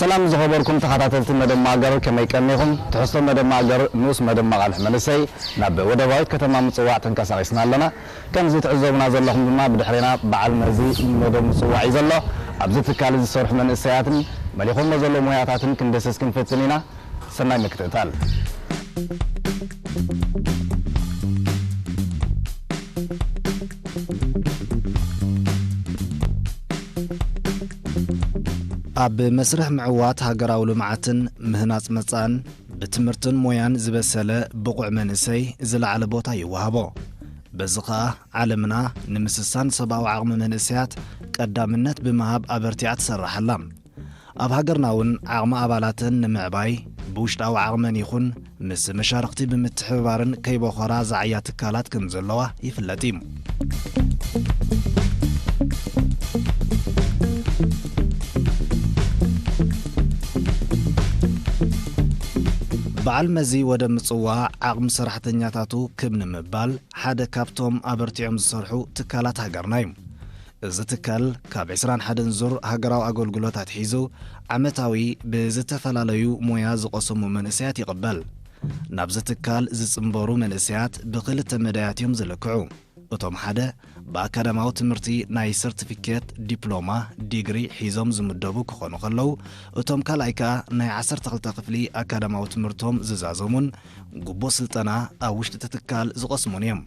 ሰላም ዝኸበርኩም ተኸታተልቲ መደብ ማእገር፣ ከመይ ቀኒኹም? ትሕዝቶ መደብ ማእገር፣ ንኡስ መደብ መቓልሕ መንእሰይ፣ ናብ ወደባዊት ከተማ ምጽዋዕ ተንቀሳቒስና ኣለና። ከምዚ ትዕዘቡና ዘለኹም ድማ፣ ብድሕሬና በዓል መዚ መደብ ምጽዋዕ እዩ ዘሎ። ኣብዚ ትካል እዚ ዝሰርሑ መንእሰያትን መሊኾሞ ዘለዉ ሞያታትን ክንድህስስ ክንፍትን ኢና። ሰናይ ምክትታል። ኣብ መስርሕ ምዕዋት ሃገራዊ ልምዓትን ምህናጽ መጻእን፣ ብትምህርትን ሞያን ዝበሰለ ብቑዕ መንእሰይ ዝለዓለ ቦታ ይወሃቦ። በዚ ኸኣ፣ ዓለምና ንምስሳን ሰብኣዊ ዓቕሚ መንእሰያት ቀዳምነት ብምሃብ ኣበርቲዓ ትሰርሕ ኣላ። ኣብ ሃገርና እውን ዓቕሚ ኣባላተን ንምዕባይ፣ ብውሽጣዊ ዓቕመን ይኹን ምስ መሻርኽቲ ብምትሕብባርን ከይበኾራ ዝዓያ ትካላት ከም ዘለዋ ይፍለጥ እዩ። በዓል መዚ ወደብ ምጽዋዕ ዓቕሚ ሰራሕተኛታቱ ክብ ንምባል ሓደ ካብቶም ኣበርቲዖም ዝሰርሑ ትካላት ሃገርና እዩ። እዚ ትካል ካብ ዕስራን ሓደን ዙር ሃገራዊ ኣገልግሎት ኣትሒዙ ዓመታዊ ብዝተፈላለዩ ሞያ ዝቐሰሙ መንእሰያት ይቕበል። ናብዚ ትካል ዝጽንበሩ መንእሰያት ብኽልተ መዳያት እዮም ዝልክዑ። እቶም ሓደ ብኣካዳማዊ ትምህርቲ ናይ ሰርቲፊኬት፣ ዲፕሎማ፣ ዲግሪ ሒዞም ዝምደቡ ክኾኑ ከለዉ፣ እቶም ካልኣይ ከኣ ናይ ዓሰርተ ክልተ ክፍሊ ኣካዳማዊ ትምህርቶም ዝዛዘሙን ግቡእ ስልጠና ኣብ ውሽጢ እቲ ትካል ዝቐስሙን እዮም።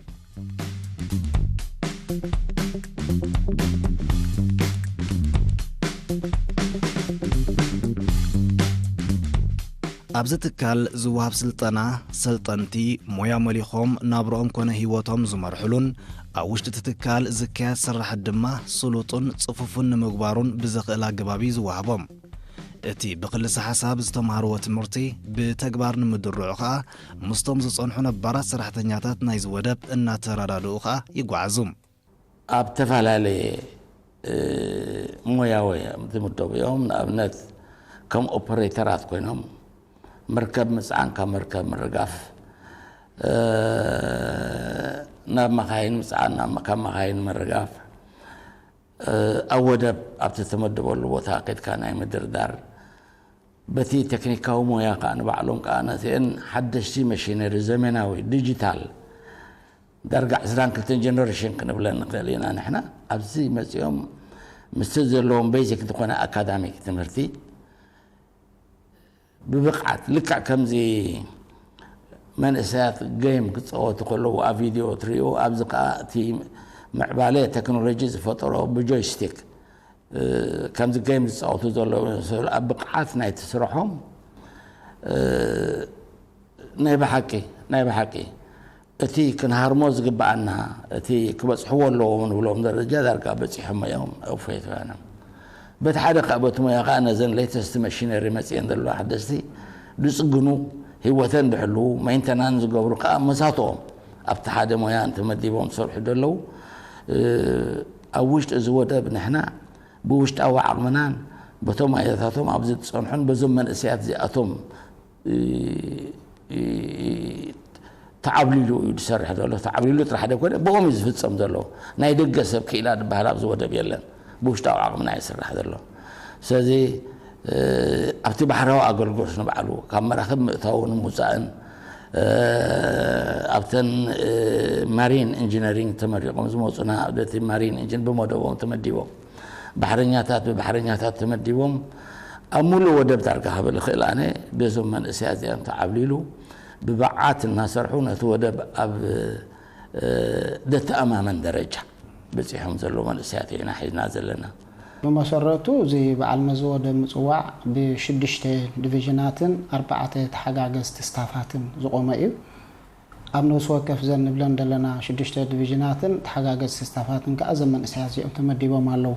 ኣብዚ ትካል ዝወሃብ ስልጠና፣ ሰልጠንቲ ሞያ መሊኾም ናብርኦም ኮነ ህይወቶም ዝመርሕሉን ኣብ ውሽጢ እቲ ትካል ዝካየድ ስራሓት ድማ ስሉጥን ጽፉፍን ንምግባሩን ብዘኽእል ኣገባብ እዩ ዝወሃቦም። እቲ ብክልሰ ሓሳብ ዝተምሃርዎ ትምህርቲ ብተግባር ንምድርዑ ኸኣ፣ ምስቶም ዝጸንሑ ነባራት ሰራሕተኛታት ናይዚ ወደብ እናተረዳድኡ ኸኣ ይጓዓዙ። ኣብ ተፈላለየ፣ እ፣ ሞያዊ ዝምደቡ እዮም። ንኣብነት፣ ከም ኦፐሬተራት ኮይኖም፣ መርከብ ምጽዓን፣ ካብ መርከብ ምርጋፍ፣ እ፣ ናብ መኻይን ምጽዓን፣ ናብ፣ ካብ መኻይን ምርጋፍ፣ እ፣ ኣብ ወደብ ኣብቲ ተመደበሉ ቦታ ከድካ ናይ ምድርዳር፣ በቲ ቴክኒካዊ ሞያ ከኣ ንባዕሎም ከኣ ነቲአን ሓደሽቲ መሽነሪ ዘመናዊ ዲጂታል ዳርጋ ዕስራን ክልተን ጀነሬሽን ክንብለን ንኽእል ኢና ንሕና። ኣብዚ መጺኦም ምስቲ ዘለዎም ቤዚክ ዝኾነ ኣካዳሚክ ትምህርቲ ብብቕዓት፣ ልክዕ ከምዚ መንእሰያት ጌም ክጻወቱ ከለዉ ኣብ ቪድዮ ትርእዩ፣ ኣብዚ ከኣ እቲ ምዕባለ ቴክኖሎጂ ዝፈጠሮ ብጆይስቲክ፣ እ፣ ከምዚ ጌም ዝጻወቱ ዘለዉ ይመስሉ። ኣብ ብቕዓት ናይቲ ስርሖም፣ እ፣ ናይ ብሓቂ፣ ናይ ብሓቂ እቲ ክንሃርሞ ዝግብኣና፣ እቲ ክበጽሕዎ ኣለዎም ንብሎም ደረጃ ዳርጋ በጺሖም እዮም፣ እፎይት ኮይኖም። በቲ ሓደ ከኣ፣ በቲ ሞያ ከኣ ነዘን ሌተስት መሽነሪ መጺኤን ዘለዋ ሓደስቲ ዝጽግኑ፣ ህይወተን ዝሕልዉ፣ ሜንተናንስ ዝገብሩ ከኣ መሳትኦም ኣብቲ ሓደ ሞያ እንተመዲቦም ዝሰርሑ ዘለዉ፣ እ፣ ኣብ ውሽጢ እዚ ወደብ ንሕና ብውሽጣዊ ዓቕምናን በቶም ኣያታቶም ኣብዚ ዝጸንሑን በዞም መንእሰያት እዚኣቶም እ፣ እ፣ ተዓብሊሉ እዩ ዝሰርሕ ዘሎ። ተዓብሊሉ ጥራሕ ደይኮነ፣ ብኦም እዩ ዝፍጸም ዘሎ። ናይ ደገ ሰብ ክኢላ ዝበሃል ኣብዚ ወደብ የለን። ብውሽጣዊ ዓቕምና እዩ ዝስራሕ ዘሎ። ስለዚ፣ እ፣ ኣብቲ ባሕራዊ ኣገልግሎት ንባዕሉ፣ ካብ መራኽብ ምእታውን ምውጻእን፣ እ፣ ኣብተን፣ እ፣ ማሪን ኢንጂነሪንግ ተመሪቖም ዝመጹና፣ በቲ ማሪን ኢንጂን ብመደቦም ተመዲቦም፣ ባሕረኛታት ብባሕረኛታት ተመዲቦም ኣብ ሙሉእ ወደብ ዳርጋ ክብል እኽእል ኣነ፣ በዞም መንእሰያት እዚኣም ተዓብሊሉ ብብዓት እናሰርሑ ነቲ ወደብ ኣብ፣ እ፣ ዘተኣማመን ደረጃ በጺሖም ዘለዉ መንእሰያት ኢና ሒዝና ዘለና። ብመሰረቱ እዚ በዓል መዚ ወደብ ምጽዋዕ ብሽዱሽተ ዲቪዥናትን ኣርባዕተ ተሓጋገዝቲ ስታፋትን ዝቖመ እዩ። ኣብ ነፍሲ ወከፍ ዘን ንብለን ዘለና ሽዱሽተ ዲቪዥናትን ተሓጋገዝቲ ስታፋትን ከኣ እዘን መንእሰያት እዚኦም ተመዲቦም ኣለዉ።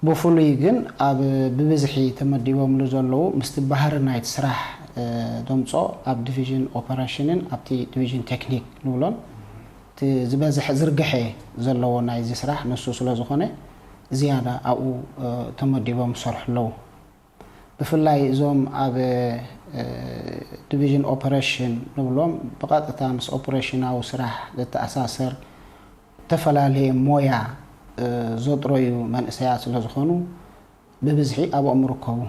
ብፍሉይ ግን ኣብ ብብዝሒ ተመዲቦምሉ ዘለዉ ምስቲ ባህሪ ናይቲ ስራሕ፣ እ፣ ደምጾ ኣብ ዲቪዥን ኦፐሬሽንን ኣብቲ ዲቪዥን ቴክኒክ ንብሎን እቲ ዝበዝሐ ዝርግሐ ዘለዎ ናይዚ ስራሕ ንሱ ስለ ዝኾነ ዝያዳ ኣብኡ፣ እ፣ ተመዲቦም ይሰርሑ ኣለዉ። ብፍላይ እዞም ኣብ፣ እ፣ ዲቪዥን ኦፐሬሽን ንብሎም ብቐጥታ ምስ ኦፐሬሽናዊ ስራሕ ዝተኣሳሰር ዝተፈላለየ ሞያ፣ እ፣ ዘጥረዩ መንእሰያት ስለ ዝኾኑ ብብዝሒ ኣብኦም ይርከቡ።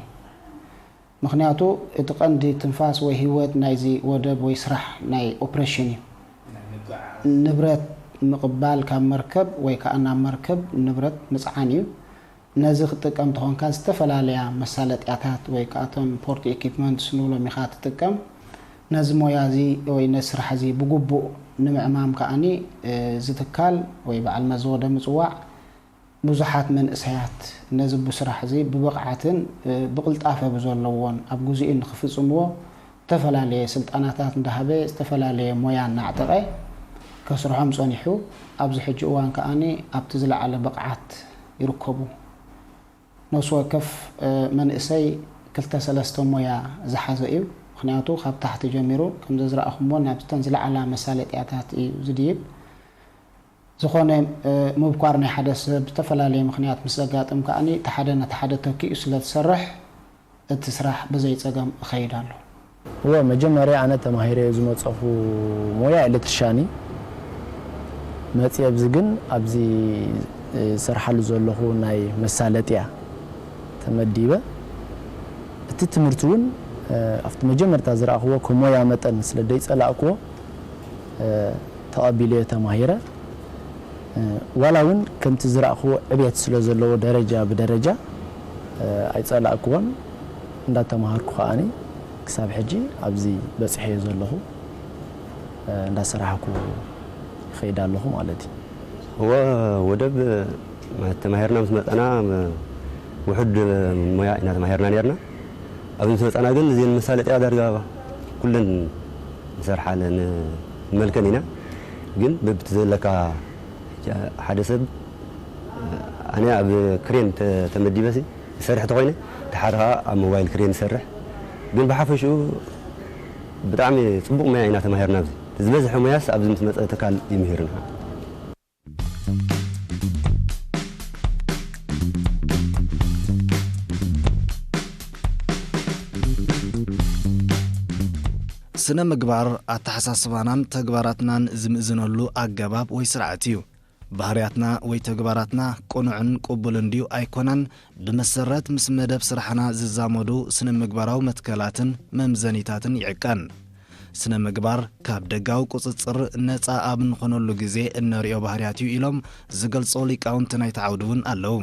ምኽንያቱ እቲ ቀንዲ ትንፋስ ወይ ህይወት ናይዚ ወደብ ወይ ስራሕ ናይ ኦፕሬሽን እዩ። ንብረት ምቕባል ካብ መርከብ ወይ ከዓ ናብ መርከብ ንብረት ምፅዓን እዩ። ነዚ ክትጥቀም ተኾንካ ዝተፈላለያ መሳለጥያታት ወይ ከዓ እቶም ፖርት ኢኩፕመንትስ ንብሎም ኢኻ ትጥቀም። ነዚ ሞያ እዚ ወይ ነዚ ስራሕ እዚ ብግቡእ ንምዕማም ከዓኒ እዚ ትካል ወይ በዓል መዚ ወደብ ምፅዋዕ ብዙሓት መንእሰያት ነዚ ብስራሕ እዚ ብብቕዓትን ብቕልጣፈ ብዘለዎን ኣብ ግዜኡ ንክፍጽምዎ ዝተፈላለየ ስልጠናታት እንዳሃበ ዝተፈላለየ ሞያ እናዕጠቐ ከስርሖም ጸኒሑ ኣብዚ ሕጂ እዋን ከኣ ኣብቲ ዝለዓለ ብቕዓት ይርከቡ። ነፍሲ ወከፍ መንእሰይ ክልተ ሰለስተ ሞያ ዝሓዘ እዩ። ምኽንያቱ ካብ ታሕቲ ጀሚሩ ከም ዘዝረኣኹምዎ ናብተን ዝለዓላ መሳለጥያታት እዩ ዝድይብ። ዝኾነ ምብኳር ናይ ሓደ ሰብ ብዝተፈላለየ ምኽንያት ምስ ዘጋጥም ከኣ እቲ ሓደ ነቲ ሓደ ተኪኡ ስለ ዝሰርሕ እቲ ስራሕ ብዘይ ጸገም ይኸይድ ኣሎ። እወ መጀመርያ ኣነ ተማሂረ ዝመጸኹ ሞያ ኤሌክትሪሻን እዩ። መጽየ ኣብዚ ግን ኣብዚ ዝሰርሓሉ ዘለኹ ናይ መሳለጥያ ተመዲበ እቲ ትምህርቲ እውን ኣብቲ መጀመርታ ዝረኣኽዎ ከሞያ መጠን ስለ ዘይጸላእክዎ ተቐቢለዮ ተማሂረ። ዋላ እውን ከምቲ ዝረእኽዎ ዕብየት ስለ ዘለዎ ደረጃ ብደረጃ ኣይፀላእክዎን። እንዳተማሃርኩ ከዓኒ ክሳብ ሕጂ ኣብዚ በፅሐዮ ዘለኹ እንዳሰራሕኩ ይኸይድ ኣለኹ ማለት እዩ። እወ ወደብ ማለት ተማሂርና ምስ መፀና ውሑድ ሞያ ኢና ተማሂርና ነርና። ኣብዚ ምስ መፀና ግን እዚን መሳለጥያ ዳርጋ ኩለን ንሰርሓለን ንመልከን ኢና። ግን በብቲ ዘለካ ሓደ ሰብ ኣነ ኣብ ክሬን ተመዲበሲ ይሰርሕ ተኾይነ ተሓደ ከዓ ኣብ ሞባይል ክሬን ይሰርሕ። ግን ብሓፈሽኡ ብጣዕሚ ፅቡቕ ሞያ ኢና ተማሂርና። ኣብዚ ዝበዝሐ ሞያስ ኣብዚ ምስ መፀ ትካል ይምህርና። ስነ ምግባር ኣተሓሳስባናን ተግባራትናን ዝምእዝነሉ ኣገባብ ወይ ስርዓት እዩ። ባህርያትና ወይ ተግባራትና ቅኑዕን ቅቡልን ድዩ ኣይኮነን ብመሰረት ምስ መደብ ስራሕና ዝዛመዱ ስነ ምግባራዊ መትከላትን መምዘኒታትን ይዕቀን። ስነ ምግባር ካብ ደጋዊ ቁፅፅር ነፃ ኣብ እንኾነሉ ግዜ እነሪኦ ባህርያት እዩ ኢሎም ዝገልፆ ሊቃውንቲ ናይቲ ዓውዲ እውን ኣለዉ።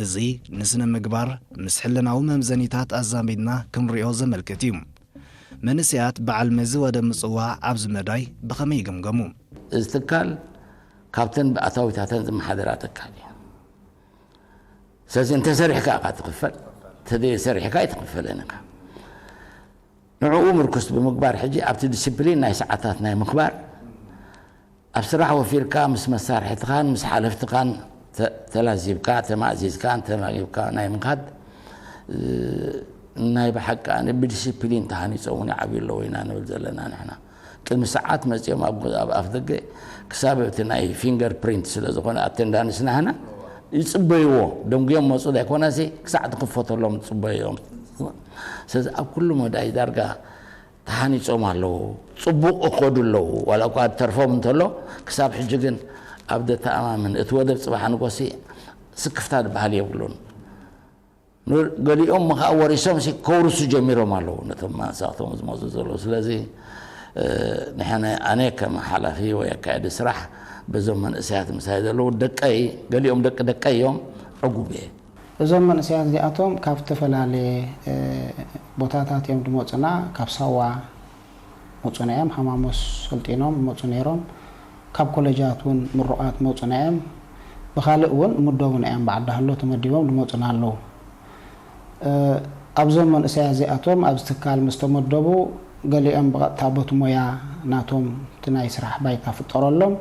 እዚ ንስነ ምግባር ምስ ሕልናዊ መምዘኒታት ኣዛሚድና ክንሪኦ ዘመልክት እዩ። መንእሰያት በዓል መዚ ወደብ ምፅዋዕ ኣብዚ መዳይ ብኸመይ ይግምገሙ? እዚ ትካል ካብተን ብኣታዊታተን ዝመሓደራ ትካል እዩ። ስለዚ እንተሰሪሕካ ኢኻ ትኽፈል፣ እንተዘይሰሪሕካ ኣይትኽፈልን ኢኻ። ንዕኡ ምርኩስ ብምግባር ሕጂ ኣብቲ ዲሲፕሊን ናይ ሰዓታት ናይ ምኽባር ኣብ ስራሕ ወፊርካ ምስ መሳርሕትኻን ምስ ሓለፍትኻን ተላዚብካ ተማእዚዝካን ተማጊብካ ናይ ምኻድ ናይ ብሓቂ ኣነ ብዲሲፕሊን ተሃኒፆም እውን ይዓብዩ ኣለዉ ኢና ንብል ዘለና ንሕና። ቅድሚ ሰዓት መፂኦም ኣብ ኣፍ ደገ ክሳብ እቲ ናይ ፊንገር ፕሪንት ስለ ዝኾነ ኣቴንዳንስ ናህና ይፅበይዎ ደንጉዮም መፁ ዳይኮናሲ ክሳዕ ትኽፈተሎም ፅበዮም። ስለዚ ኣብ ኩሉ መዳይ ዳርጋ ተሃኒጾም ኣለዉ፣ ጽቡቕ እኸዱ ኣለዉ፣ ዋላ እኳ ተርፎም እንተሎ ክሳብ ሕጂ ግን ኣብ ደተኣማምን እቲ ወደብ ጽባሕ ንጎሲ ስክፍታ ዝበሃል የብሉን። ገሊኦም ከኣ ወሪሶም ሲ ከውርሱ ጀሚሮም ኣለዉ ነቶም መሳቶም ዝመጹ ዘለዉ። ስለዚ ንሕነ ኣነ ከም ሓላፊ ወይ ኣካያዲ ስራሕ በዞም መንእሰያት ምሳይ ዘለዉ ደቀይ ገሊኦም ደቂ ደቀይ እዮም ዕጉብ እየ። እዞም መንእሰያት እዚኣቶም ካብ ዝተፈላለየ ቦታታት እዮም ዝመፁና። ካብ ሳዋ መፁና እዮም፣ ሃማሞስ ሰልጢኖም መፁ ነይሮም። ካብ ኮሌጃት እውን ምሩቓት መፁና እዮም። ብኻልእ እውን ምደቡና እዮም፣ ብዓዲ ሃሎ ተመዲቦም ዝመፁና ኣለዉ። ኣብዞም መንእሰያት እዚኣቶም ኣብዚ ትካል ምስ ተመደቡ ገሊኦም ብቐጥታ በቲ ሞያ ናቶም እቲ ናይ ስራሕ ባይታ ፍጠረሎም።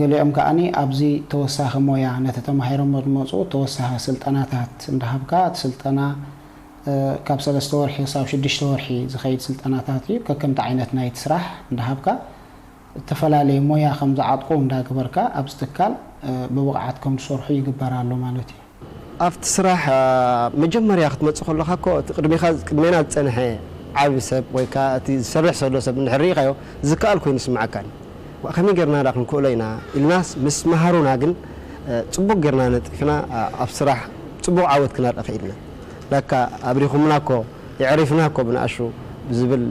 ገሊኦም ከኣ ኣብዚ ተወሳኺ ሞያ ነቲ ተማሂሮሞ ዝመፁ ተወሳኺ ስልጠናታት እንዳሃብካ እቲ ስልጠና ካብ ሰለስተ ወርሒ ክሳብ ሽዱሽተ ወርሒ ዝኸይድ ስልጠናታት እዩ። ከከምቲ ዓይነት ናይቲ ስራሕ እንዳሃብካ እተፈላለየ ሞያ ከም ዝዓጥቁ እንዳገበርካ ኣብዚ ትካል ብብቕዓት ከም ዝሰርሑ ይግበር ኣሎ ማለት እዩ። ኣብቲ ስራሕ መጀመርያ ክትመጽእ ከለኻ እኮ እቲ ቅድሜኻ ቅድሜና ዝጸንሐ ዓቢ ሰብ ወይ ከኣ እቲ ዝሰርሕ ዘሎ ሰብ እንድሕር ርኢኻዮ ዝከኣል ኮይኑ ይስምዓካን። ከመይ ጌርና ደኣ ክንክእሎ ኢና ኢልናስ ምስ መሃሩና ግን ጽቡቕ ጌርና ነጢፍና ኣብ ስራሕ ጽቡቕ ዓወት ክነርኢ ክኢልና። ለካ ኣብሪኹምና እኮ፣ የዕሪፍና እኮ ብንኣሹ ዝብል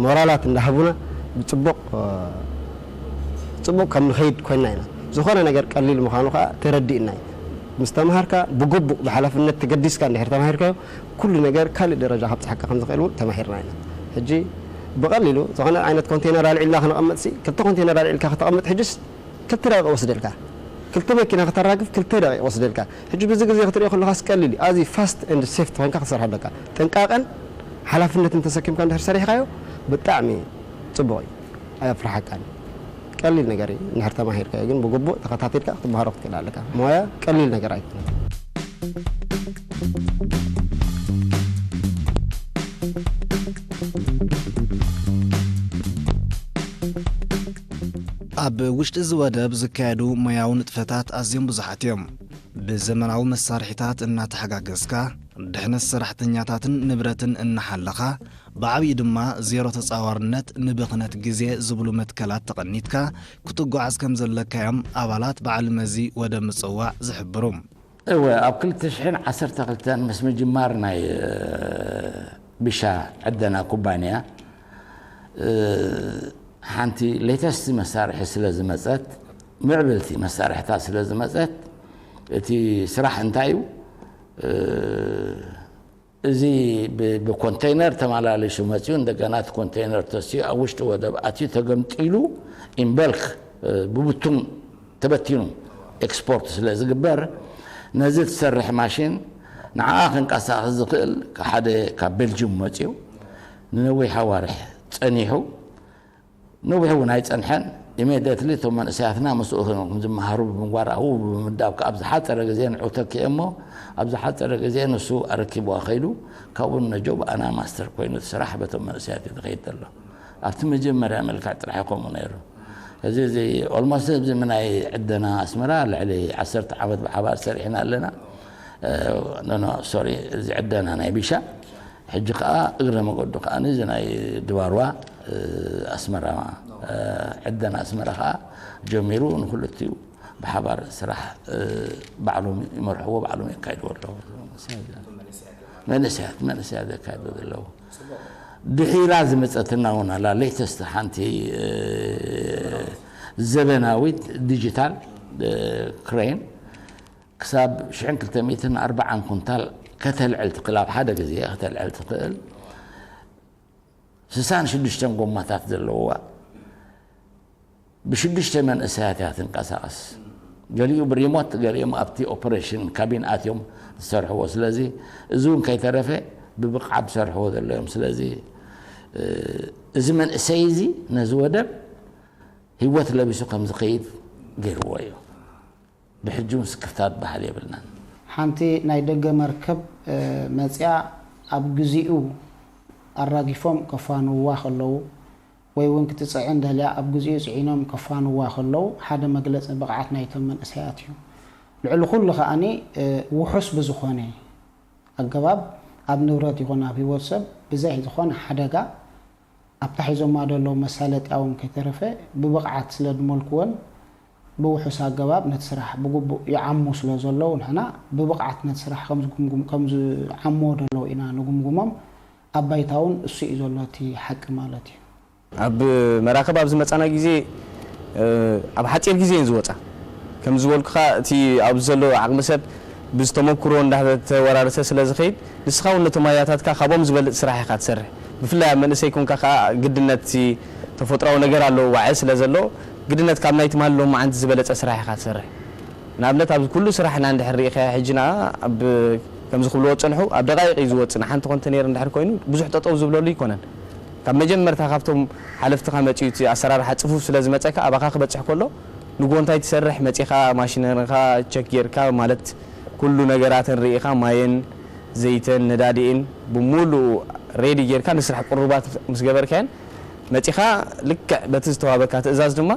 ሞራላት እንዳሃቡና ብጽቡቕ፣ ጽቡቕ ከም ንኸይድ ኮይና ኢና። ዝኾነ ነገር ቀሊል ምዃኑ ከኣ ተረዲእና እዩ። ምስ ተምሃርካ ብግቡእ ብሓላፍነት ተገዲስካ እንድሕር ተማሂርካዮ፣ ኩሉ ነገር ካልእ ደረጃ ከብጽሓካ ከም ዝኽእል እውን ተማሂርና ኢና። ሕጂ ብቐሊሉ ዝኾነ ዓይነት ኮንቴነር ኣልዒልና ክነቐምጥሲ፣ ክልተ ኮንቴነር ኣልዒልካ ከተቐምጥ ሕጅስ ክልተ ደቂቕ ወስደልካ። ክልተ መኪና ከተራግፍ ክልተ ደቂቕ ወስደልካ። ሕጂ ብዚ ግዜ ክትሪኦ ከለኻስ ቀሊል እዩ። ኣዝዩ ፋስት ኤንድ ሴፍቲ ኮይንካ ክትሰርሖ ኣለካ። ጥንቃቐን ሓላፍነትን ተሰኪምካ እንድሕር ሰሪሕካዮ ብጣዕሚ ጽቡቕ እዩ። ኣየፍርሓካን። ቀሊል ነገር እዩ። እንድሕር ተማሂርካዮ ግን ብግቡእ ተኸታቲልካ ክትመሃሮ ክትክእል ኣለካ። ሞያ ቀሊል ነገር ኣይኮነን። ኣብ ውሽጢ እዚ ወደብ ዝካየዱ ሞያዊ ንጥፈታት ኣዝዮም ብዙሓት እዮም። ብዘመናዊ መሳርሒታት እናተሓጋገዝካ፣ ድሕነት ሰራሕተኛታትን ንብረትን እናሓለኻ፣ ብዓብዪ ድማ ዜሮ ተጻዋርነት፣ ንብኽነት ግዜ ዝብሉ መትከላት ተቐኒትካ ክትጓዓዝ ከም ዘለካ እዮም ኣባላት በዓል መዚ ወደብ ምጽዋዕ ዝሕብሩ። እወ፣ ኣብ ክልተ ሽሕን ዓሰርተ ክልተን ምስ ምጅማር ናይ፣ እ፣ ቢሻ ዕደና ኩባንያ፣ እ፣ ሓንቲ ሌተስት መሳርሒ ስለ ዝመጸት፣ ምዕብልቲ መሳርሕታት ስለ ዝመጸት፣ እቲ ስራሕ እንታይ እዩ? እ፣ እዚ ብ-፣ ብኮንቴይነር ተመላሊሱ መጺኡ፣ እንደገና እቲ ኮንቴይነር ተሲኡ ኣብ ውሽጢ ወደብ ኣትዩ ተገምጢሉ፣ ኢንበልክ፣ እ፣ ብብቱም ተበቲኑ ኤክስፖርት ስለ ዝግበር፣ ነዚ ትሰርሕ ማሽን ንዓኣ ከንቀሳቕስ ዝኽእል ሓደ ካብ ቤልጅም መጺኡ ንነዊሕ ኣዋርሕ ጸኒሑ፣ ነዊሕ እውን ኣይጸንሐን። ኢሜድየትሊ እቶም መንእሰያትና ምስኡ ከም ዝመሃሩ ብምግባር ኣብኡ ብምምዳብ ከኣ ኣብ ዝሓጸረ ግዜ ንዑ ተኪኤ እሞ ኣብ ዝሓጸረ ግዜ ንሱ ኣረኪብዋ ከይዱ ካብኡ ነጆ ብኣና ማስተር ኮይኑ እቲ ስራሕ በቶም መንእሰያት እዩ ዝኸይድ ዘሎ። ኣብቲ መጀመርያ መልክዕ ጥራሕ እዩ ከምኡ ነይሩ። እዚ እዚ ኦልሞስት እዚ ናይ ዕደና ኣስመራ ልዕሊ ዓሰርተ ዓመት ብሓባር ሰሪሕና ኣለና። ኖ ኖ ሶሪ፣ እዚ ዕደና ናይ ቢሻ ሕጂ ከኣ እግረ መገዱ ከኣ እዚ ናይ ድባርዋ፣ እ፣ ኣስመራ፣ እ፣ ዕደና ኣስመራ ከኣ ጀሚሩ ንክልቲኡ ብሓባር ስራሕ፣ እ፣ ባዕሎም ይመርሕዎ፣ ባዕሎም የካይድዎ ኣለዉ። መንእሰያት መንእሰያት ዘካይዱ ዘለዉ። ድሒራ ዝመጸትና እውን ኣላ፣ ሌተስት ሓንቲ፣ እ፣ ዘበናዊት ዲጂታል፣ እ፣ ክሬን ክሳብ ሽሕን ክልተ ሚእትን ኣርባዓን ኩንታል ከተልዕል ትኽእል፣ ኣብ ሓደ ግዜ ከተልዕል ትኽእል። ስሳን ሽዱሽተን ጎማታት ዘለውዋ፣ ብሽዱሽተ መንእሰያት እያ ትንቀሳቐስ። ገሊኡ ብሪሞት፣ ገሊኦም ኣብቲ ኦፐሬሽን ካቢን ኣትዮም ዝሰርሕዎ። ስለዚ እዚ እውን ከይተረፈ ብብቕዓት ዝሰርሕዎ ዘለዉ እዮም። ስለዚ፣ እ፣ እዚ መንእሰይ እዚ ነዚ ወደብ ህይወት ለቢሱ ከም ዝኸይድ ገይርዎ እዩ። ብሕጂ እውን ስክፍታ ዝበሃል የብልናን። ሓንቲ ናይ ደገ መርከብ፣ እ፣ መጺኣ ኣብ ግዚኡ ኣራጊፎም ከፋንውዋ ከለዉ፣ ወይ እውን ክትጽዕን ደልያ ኣብ ግዚኡ ጽዒኖም ከፋንውዋ ከለዉ፣ ሓደ መግለጺ ብቕዓት ናይቶም መንእሰያት እዩ። ልዕሊ ኩሉ ከኣኒ፣ እ፣ ውሑስ ብዝኾነ ኣገባብ ኣብ ንብረት ይኹን ኣብ ህይወት ሰብ ብዘይ ዝኾነ ሓደጋ ኣብታ ሒዞማ ዘለዉ መሳለጥያ እውን ከይተረፈ ብብቕዓት ስለ ዝመልክወን ብውሑስ ኣገባብ ነቲ ስራሕ ብግቡእ ይዓሙ ስለ ዘለዉ ንሕና ብብቕዓት ነቲ ስራሕ ከም ዝጉምጉም-፣ ከም ዝዓምዎ ዘለዉ ኢና ንጉምጉሞም። ኣብ ባይታ እውን እሱ እዩ ዘሎ እቲ ሓቂ ማለት እዩ። ኣብ መራኽብ ኣብ ዝመጻና ግዜ፣ እ፣ ኣብ ሓጺር ግዜ እየን ዝወጻ። ከም ዝበልኩኻ፣ እቲ ኣብዚ ዘሎ ዓቕሚ ሰብ ብዝተመኩሮ እንዳተወራረሰ ስለ ዝኸይድ፣ ንስኻ እውን ነቶም ኣያታትካ ካብኦም ዝበልጽ ስራሕ ኢኻ ትሰርሕ። ብፍላይ ኣብ መንእሰይ ኮንካ ከኣ ግድነት፣ እቲ ተፈጥሯዊ ነገር ኣሎ፣ ዋዒ ስለ ዘሎ፣ ግድነት ካብ ናይ ትማሊ ሎማዓንቲ ዝበለጸ ስራሕ ኢኻ ትሰርሕ። ንኣብነት፣ ኣብዚ ኩሉ ስራሕና እንድሕር ርኢኻዮ፣ ሕጂ ንዓ ኣብ፣ ከምዚ ክብልዎ ዝጸንሑ፣ ኣብ ደቃይቕ እዩ ዝወጽእ። ንሓንቲ ኮንተኔር እንድሕር ኮይኑ፣ ብዙሕ ጠጠው ዝብለሉ ኣይኮነን። ካብ መጀመርታ ካብቶም ሓለፍትኻ መጺኡ እቲ ኣሰራርሓ ጽፉፍ ስለ ዝመጸካ፣ ኣባኻ ክበጽሕ ከሎ፣ ንግሆ እንታይ ትሰርሕ፣ መጺኻ ማሽነሪኻ ቸክ ጌርካ፣ ማለት ኩሉ ነገራተን ርኢኻ፣ ማየን፣ ዘይተን፣ ነዳዲኤን ብምሉኡ ሬዲ ጌርካ፣ ንስራሕ ቅሩባት ምስ ገበርካየን፣ መጺኻ ልክዕ በቲ ዝተዋህበካ ትእዛዝ ድማ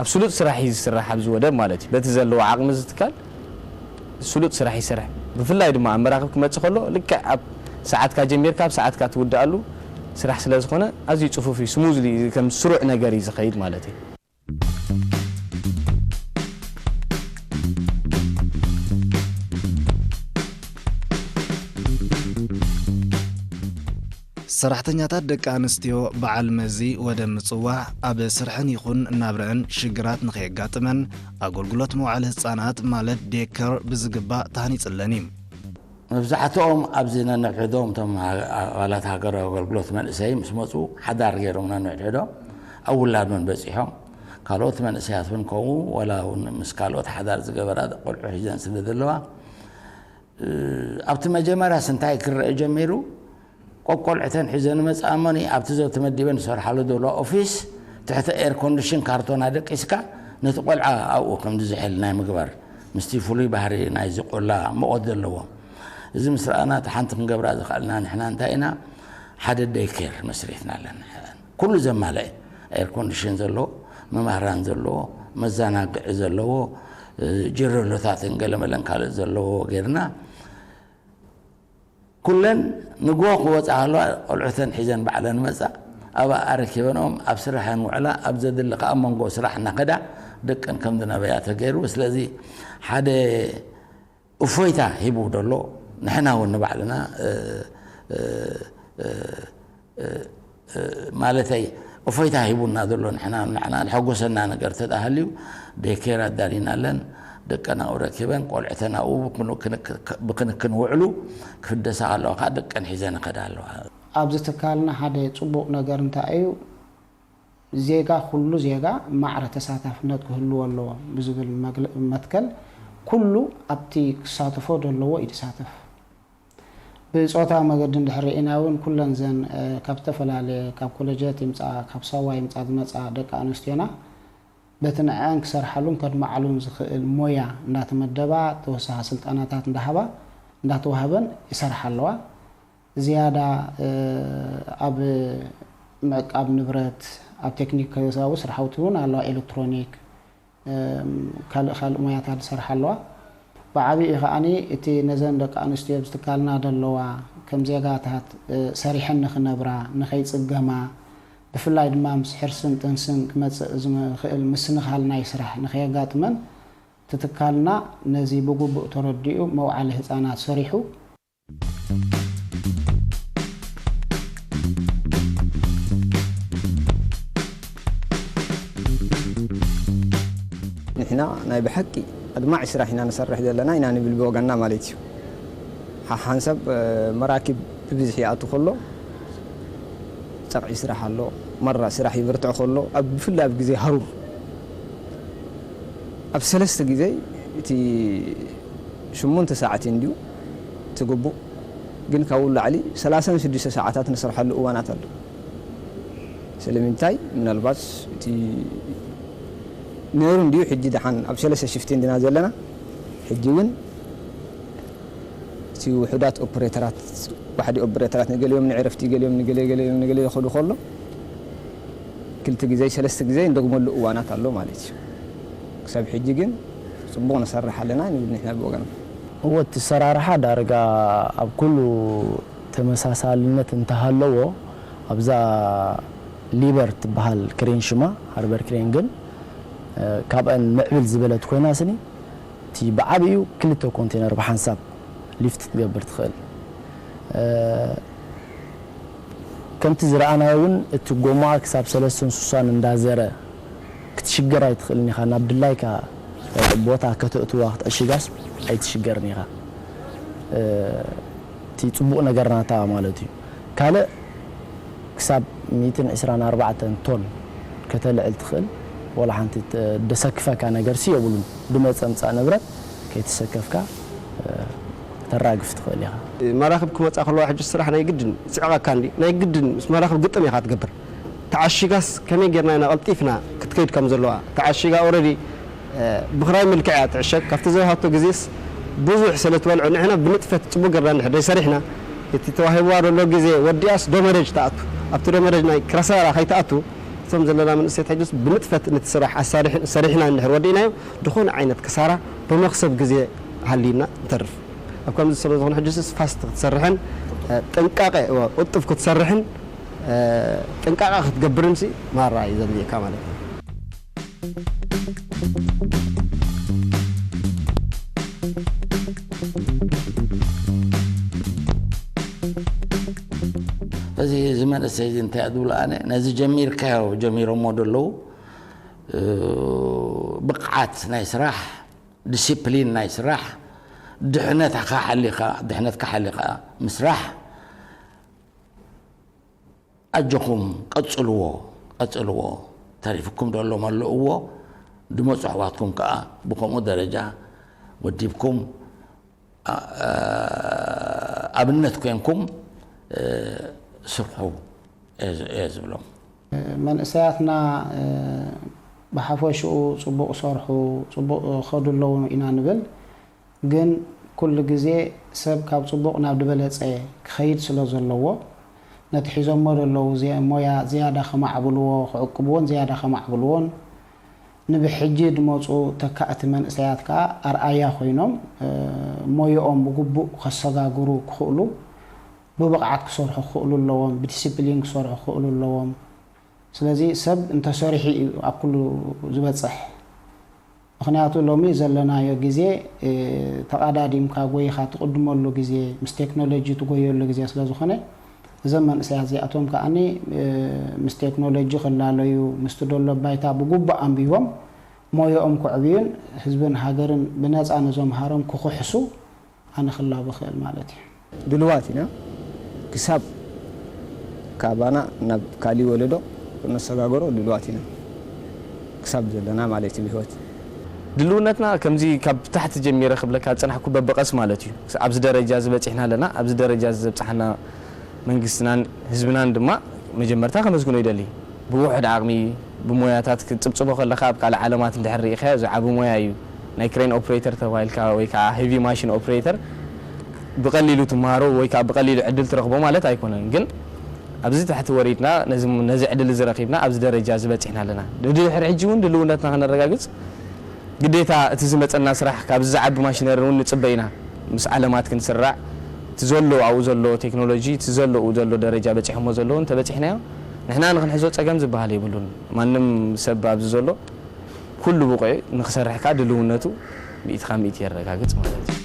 ኣብ ስሉጥ ስራሕ እዩ ዝስራሕ ኣብዚ ወደብ ማለት እዩ። በቲ ዘለዎ ዓቕሚ እዚ ትካል ስሉጥ ስራሕ ይሰርሕ። ብፍላይ ድማ ኣብ መራኽብ ክመጽእ ከሎ ልክዕ ኣብ ሰዓትካ ጀሚርካ ኣብ ሰዓትካ ትውድኣሉ ስራሕ ስለ ዝኾነ ኣዝዩ ጽፉፍ እዩ፣ ስሙዝሊ እዩ፣ ከም ስሩዕ ነገር እዩ ዝኸይድ ማለት እዩ። ሰራሕተኛታት ደቂ ኣንስትዮ በዓል መዚ ወደ ምጽዋዕ ኣብ ስርሐን ይኹን ናብረአን ሽግራት ንኸየጋጥመን ኣገልግሎት መዋዕለ ህጻናት ማለት ዴከር ብዝግባእ ተሃኒጽለን እዩ። መብዛሕትኦም ኣብዚ ነንሕድሕዶም እቶም ኣባላት ሃገራዊ ኣገልግሎት መንእሰይ ምስ መፁ ሓዳር ገይሮም ነንሕድሕዶም ኣብ ውላዶን በፂሖም። ካልኦት መንእሰያት እውን ከምኡ፣ ወላ እውን ምስ ካልኦት ሓዳር ዝገበራ ቆልዑ ሒዘን ስለ ዘለዋ ኣብቲ መጀመርያስ እንታይ ክረአ ጀሚሩ? ቆቆልዕተን ሒዘን መፅኣ እሞኒ ኣብቲ ዘው ተመዲበን ዝሰርሓሉ ዘሎ ኦፊስ ትሕቲ ኤር ኮንዲሽን ካርቶን ኣደቂስካ ነቲ ቆልዓ ኣብኡ ከም ዝዝሕል ናይ ምግባር ምስቲ ፍሉይ ባህሪ ናይዚ ቆላ ሙቐት ዘለዎ። እዚ ምስ ረኣና እቲ ሓንቲ ክንገብራ ዝኸኣልና ንሕና እንታይ ኢና? ሓደ ደይ ኬር መስሪትና ኣለና። ኩሉ ዘማልአ ኤር ኮንዲሽን ዘለዎ፣ መማህራን ዘለዎ፣ መዘናግዒ ዘለዎ፣ ጀረሎታትን ገለመለን ካልእ ዘለዎ ጌርና ኩለን ንግሆ ክወፃ ከለዋ ቆልዑተን ሒዘን ባዕለን መፃ ኣብኣ ኣረኪበንኦም ኣብ ስራሐን ውዕላ ኣብ ዘድሊ ከዓ ኣብ መንጎ ስራሕ እናኸዳ ደቀን ከም ዝነበያ ተገይሩ። ስለዚ ሓደ እፎይታ ሂቡ ደሎ ንሕና እውን ንባዕልና ማለተይ እፎይታ ሂቡና ዘሎ ንሕና ንዓና ዝሐጎሰና ነገር ተዳሃልዩ ደይኬር ኣዳሊናለን ደቀን ኣብኡ ረኪበን ቆልዕተን ኣብኡ ብክንክን ውዕሉ ክፍደሳ ከለዋ ከዓ ደቀን ሒዘን ይኸዳ ኣለዋ። ኣብዚ ትካልና ሓደ ፅቡቕ ነገር እንታይ እዩ? ዜጋ ኩሉ ዜጋ ማዕረ ተሳታፍነት ክህልዎ ኣለዎ ብዝብል መትከል ኩሉ ኣብቲ ክሳተፎ ዘለዎ ይሳተፍ። ብፆታ መገዲ እንድሕር ርኢና እውን ኩለን ዘን ካብ ዝተፈላለየ ካብ ኮለጀት ይምፃ ካብ ሳዋ ይምፃ ዝመፃ ደቂ ኣንስትዮና በቲ ንዐን ክሰርሓሉን ከድምዓሉን ዝኽእል ሞያ እንዳተመደባ ተወሳኺ ስልጠናታት እንዳሃባ እንዳተዋህበን ይሰርሓ ኣለዋ። ዝያዳ ኣብ ምዕቃብ ንብረት ኣብ ቴክኒካዊ ስራሕቲ እውን ኣለዋ ኤሌክትሮኒክ ካልእ ካልእ ሞያታት ዝሰርሓ ኣለዋ። ብዓብይኡ ከዓኒ እቲ ነዘን ደቂ ኣንስትዮ ኣብዚ ትካልና ዘለዋ ከም ዜጋታት ሰሪሐን ንክነብራ ንከይፅገማ ብፍላይ ድማ ምስ ሕርስን ጥንስን ክመፅእ ዝኽእል ምስንኻል ናይ ስራሕ ንከየጋጥመን እቲ ትካልና ነዚ ብግቡእ ተረዲኡ መውዓሊ ህፃናት ሰሪሑ ንሕና ናይ ብሓቂ ኣድማዒ ስራሕ ኢና ንሰርሕ ዘለና ኢና ንብል ብወገንና ማለት እዩ። ሓሓንሳብ መራኪብ ብብዝሒ ይኣቱ ከሎ ጸቕዒ ስራሕ ኣሎ፣ መራ ስራሕ ይብርትዕ ከሎ ኣብ ብፍላይ ኣብ ግዜ ሃሩር ኣብ ሰለስተ ግዜ እቲ ሽሙንተ ሰዓት እንድዩ ትግቡእ ግን ካብኡ ላዕሊ ሰላሳን ሽዱሽተ ሰዓታት ንሰርሓሉ እዋናት ኣሎ። ስለምንታይ ምናልባት እቲ ነይሩ እንድዩ ሕጂ ደሓን ኣብ ሰለስተ ሽፍቲ እንድና ዘለና ሕጂ እውን እቲ ውሑዳት ኦፕሬተራት ዋሕዲ ኦፕሬተራት ንገሊኦም ንዕረፍቲ ገሊኦም ንገለ ገሊኦም ንገለ ይኸዱ ከሎ ክልተ ግዜ ሰለስተ ግዜ እንደግመሉ እዋናት ኣሎ ማለት እዩ። ክሳብ ሕጂ ግን ፅቡቕ ንሰርሕ ኣለና ንብል ንሕና ብወገና። እወ እቲ ኣሰራርሓ ዳርጋ ኣብ ኩሉ ተመሳሳልነት እንተሃለዎ ኣብዛ ሊበር ትበሃል ክሬን ሽማ ሃርበር ክሬን ግን ካብአን ምዕብል ዝበለት ኮይና ስኒ እቲ ብዓብዩ ክልተ ኮንቴነር ብሓንሳብ ሊፍት ክትገብር ትኽእል። ከምቲ ዝረኣናዮ እውን እቲ ጎማኣ ክሳብ ሰለስተን ሱሳን እንዳዘረ ክትሽገር ኣይትኽእልን ኢኻ። ናብ ድላይካ ቦታ ከተእትዋ ክትዕሽጋስ ኣይትሽገርን ኢኻ። እቲ ፅቡቕ ነገር ናታ ማለት እዩ። ካልእ ክሳብ ሚእትን ዕስራን ኣርባዕተን ቶን ከተልዕል ትኽእል። ዋላ ሓንቲ ደሰክፈካ ነገርሲ የብሉን። ድመፀ ምፃእ ንብረት ከይተሰከፍካ ተራግፍ ትኽእል ኢኻ። መራኽብ ክመፃ ከለዋ ሕጂ ስራሕ ናይ ግድን ይፅዕቐካ እንዲ ናይ ግድን ምስ መራኽብ ግጥም ኢኻ ትገብር። ተዓሺጋስ ከመይ ጌርና ኢና ቀልጢፍና ክትከይድ ከም ዘለዋ ተዓሺጋ ኦረዲ ብኽራይ መልክዕ እያ ትዕሸግ። ካብቲ ዝወሃቶ ግዜስ ብዙሕ ስለ ትበልዖ ንሕና ብንጥፈት ፅቡቅ ገርና እንድሕር ደይሰሪሕና እቲ ተዋሂብዋ ዘሎ ግዜ ወዲኣስ ዶመረጅ ትኣቱ ኣብቲ ዶመረጅ ናይ ክሳራ ከይትኣቱ እቶም ዘለና መንእሰያት ሕጅስ ብንጥፈት ነቲ ስራሕ ኣሳሪሕን ሰሪሕና እንድሕር ወዲእናዮ ድኾነ ዓይነት ክሳራ ብመኽሰብ ግዜ ሃልዩና ንተርፍ። ኣብ ከምዚ ስለ ዝኾነ ሕጅስ ፋስት ክትሰርሕን ጥንቃቐ ቁጥብ ክትሰርሕን ጥንቃቐ ክትገብርን ሲ ማራ እዩ ዘድልየካ ማለት እዩ። እዚ እዚ መንእሰይ እዚ እንታይ እየ ዝብሎ ኣነ፣ ነዚ ጀሚርካዮ፣ ጀሚሮሞ ዘለዉ፣ እ፣ ብቕዓት ናይ ስራሕ፣ ዲሲፕሊን ናይ ስራሕ፣ ድሕነትካ ሓሊኻ፣ ድሕነትካ ሓሊኻ ምስራሕ፣ ኣጆኹም ቀጽልዎ፣ ቀጽልዎ። ተሪፍኩም ዶ ኣሎ መለእዎ፣ ድመጹ ኣሕዋትኩም ከኣ ብኸምኡ ደረጃ ወዲብኩም፣ ኣ-፣ ኣብነት ኮንኩም፣ እ፣ ስርሑ እየ ዝ-፣ እየ ዝብሎም። መንእሰያትና፣ እ፣ ብሓፈሽኡ ጽቡቕ ሰርሑ፣ ጽቡቕ ኸዱ ኣለዉ ኢና ንብል። ግን ኩሉ ግዜ ሰብ ካብ ጽቡቕ ናብ ዝበለጸ ክኸይድ ስለ ዘለዎ፣ ነቲ ሒዞሞ ዘለዉ ዜ-፣ ሞያ ዝያዳ ከማዕብልዎ፣ ክዕቅብዎን ዝያዳ ከማዕብልዎን፣ ንብሕጂ ዝመጹ ተካእቲ መንእሰያት ከኣ ኣርኣያ ኮይኖም፣ እ፣ ሞያኦም ብግቡእ ከሰጋግሩ ክኽእሉ፣ ብብቕዓት ክሰርሑ ክኽእሉ ኣለዎም፣ ብዲሲፕሊን ክሰርሑ ክኽእሉ ኣለዎም። ስለዚ ሰብ እንተሰሪሑ እዩ ኣብ ኩሉ ዝበጽሕ። ምኽንያቱ ሎሚ ዘለናዮ ግዜ፣ እ፣ ተቐዳዲምካ ጎይኻ ትቕድመሉ ግዜ፣ ምስ ቴክኖሎጂ ትጎየሉ ግዜ ስለ ዝኾነ፣ እዞም መንእሰያት እዚኣቶም ከኣኒ፣ እ፣ ምስ ቴክኖሎጂ ክላለዩ፣ ምስቲ ደሎ ባይታ ብግቡእ ኣንቢቦም፣ ሞያኦም ከዕብዩን ህዝብን ሃገርን ብነጻ ነዞም ሃሮም ክኽሕሱ ኣነ ክላቦ ክእል ማለት እዩ። ድልዋት ኢና። ክሳብ ካባና ናብ ካሊእ ወለዶ ነሰጋገሮ ድልዋት ኢና። ክሳብ ዘለና ማለት እዩ ብህይወት። ድልውነትና ከምዚ ካብ ታሕቲ ጀሚረ ክብለካ ዝጸናሕኩ በብቐስ ማለት እዩ። ኣብዚ ደረጃ እዚ በጺሕና ኣለና። ኣብዚ ደረጃ እዚ ዘብጽሓና መንግስትናን ህዝብናን ድማ መጀመርታ ከመስግኖ ይደሊ። ብውሑድ ዓቕሚ፣ ብሞያታት ክትጽብጽቦ ከለኻ ኣብ ካልእ ዓለማት እንድሕር ርኢኻዮ ዝዓቢ ሞያ እዩ። ናይ ክሬን ኦፕሬተር ተባሂልካ ወይ ከዓ ሄቪ ማሽን ኦፕሬተር ብቐሊሉ ትመሃሮ ወይ ከዓ ብቐሊሉ ዕድል ትረኽቦ ማለት ኣይኮነን። ግን ኣብዚ ታሕቲ ወሪድና ነዚ፣ ነዚ ዕድል እዚ ረኺብና ኣብዚ ደረጃ እዚ በጺሕና ኣለና። ንድሕሪ ሕጂ እውን ድልውነትና ከነረጋግጽ ግዴታ እቲ ዝመጸና ስራሕ ካብዚ ዝዓቢ ማሽነሪ እውን ንጽበ ኢና። ምስ ዓለማት ክንስራዕ፣ እቲ ዘሎ ኣብኡ ዘሎ ቴክኖሎጂ፣ እቲ ዘሎ ኣብኡ ዘሎ ደረጃ በጺሖሞ ዘለዉ እንተበጺሕናዮ፣ ንሕና ንኽንሕዞ ጸገም ዝበሃል የብሉን። ማንም ሰብ ኣብዚ ዘሎ ኩሉ ብቑዕ ንኽሰርሕ ከኣ ድልውነቱ ሚእቲ ካብ ሚእቲ የረጋግጽ ማለት እዩ።